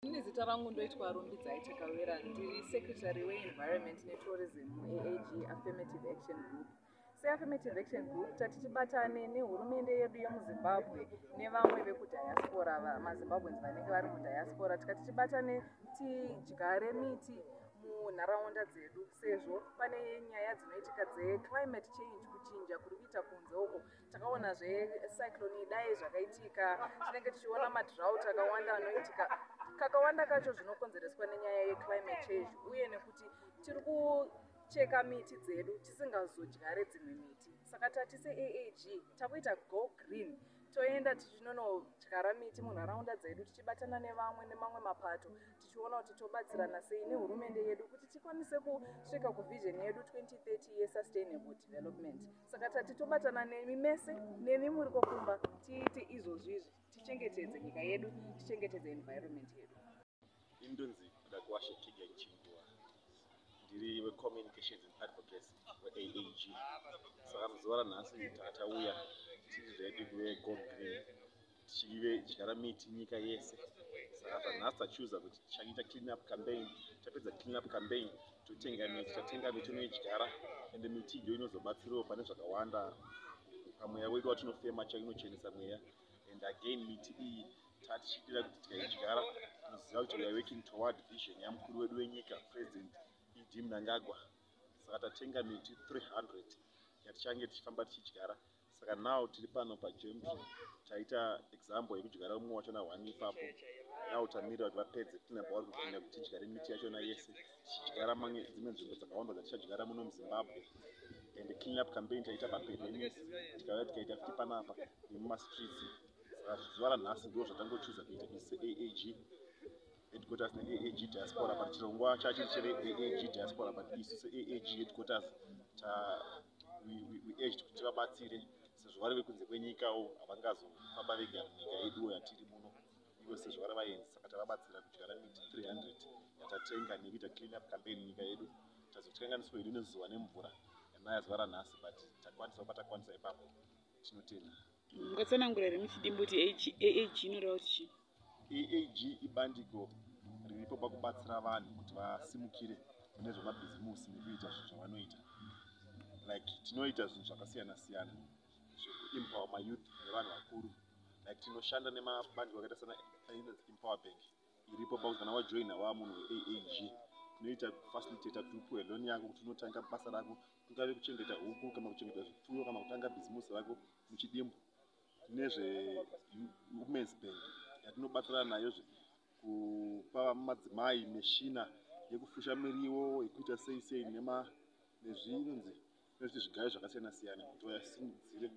Ini zita rangu ndoitwa Rumbidzai Takawira, ndiri secretary weEnvironment neTourism muAAG Affirmative Action Group. SeAffirmative Action Group tati tibatane nehurumende yedu yemuZimbabwe nevamwe vekudiaspora, maZimbabweans vanenge vari mudiaspora, tikati tibatane tidyare miti munharaunda dzedu, sezvo pane nyaya dzinoitika dzeclimate change, kuchinja kuri kuita kunze uko. Takaona zvecyclone Idai zvakaitika, tinenge tichiona madrought akawanda anoitika. Kakawanda kacho zvinokonzereswa nenyaya yeclimate change uye nekuti tiri kucheka miti dzedu tisingazodyare dzimwe miti. Saka tati seAAG takuita go green, toenda tichinonodyara miti munharaunda dzedu, tichibatana nevamwe nemamwe mapato, tichiona kuti tobatsirana sei nehurumende yedu kuti tikwanise kusvika kuvision yedu 2030 yesustainable development. Saka tati tobatana nemi mese, nemi muri kokumba, tiite izvozvo izvi, tichengetedze nyika yedu, tichengetedze environment yedu. Indonzi Kudakwashe Kigen Chinguva, ndiri wecommunications and advocacy weAAG. Saka muzuva ranhasi takatauya tiri ready kuve go green, tichidyara miti nyika yese. Saka panhasi tachuza kuti tichaita clean up campaign. Tapedza clean up campaign, totenga miti. Tatenga miti, tonoidyara, ende miti iyo inozobatsirawo pane zvakawanda pamweya wedu watinofema, chainochenesa mweya. And again, miti iyi tatichidira kuti tikaidyara, tinoziva kuti we are working toward vision yamukuru wedu wenyika, President ED Mnangagwa. Saka tatenga miti 300 yatichange tichifamba tichidyara. Saka now tiri pano paGemtree, taita example yekudyara umwe wachona one ipapo. Now tamirira kuti vapedze clean up, vari kupinda, kuti tidyare miti yachona yese, tichidyara mamwe dzimwe nzvimbo dzakawanda dzatichadyara muno muZimbabwe. And clean up campaign taita paPerenis, tikauya tikaita futi panapa nemumastreets. Saka zuva ranhasi ndo zvatangochuza kuita isi seAAG headquarters neAAG diaspora, but chirongwa chachiri cheAAG diaspora, but isu seAAG headquarters we urged kuti tivabatsire, sezvo vari vekunze kwenyikawo, havangazofamba vega munyika yeduwo yatiri muno ivo, sezvo vari vaenzi. Saka tavabatsira kudyara miti 300 yatatenga nekuita clean up campaign munyika yedu. Tazotikanganiswa hedu nezuva nemvura yanaya zuva ranhasi, but takwanisa patakwanisa ipapo, tinotenda. Mungatsanangura here muchidimbu kuti AAG inoreva kuti chii? AAG ibandiko riripo pakubatsira vanhu kuti vasimukire mune zvemabhizimusi nekuita zvinhu zvavanoita. Like tinoita zvinhu zvakasiyana siyana zvekuempower mayouth nevanhu vakuru. Like tinoshanda nemabandiko akaita sana inonzi Empower Bank, iripo pakuti kana wajoina waa munhu weAAG, tinoita kufacilitata kuti upiwe loan yako kuti unotanga basa rako, kungave kuchengeta huku kana kuchengeta zvipfuyo kana kutanga bhizimusi rako muchidimbu. Nezve Women's Bank yatinobatsirana nayozve kupa madzimai mishina yekufusha miriwo, yekuita sei sei, nezvinonzi nezviti zvigayo zvakasiyana siyana kuti vasimudzire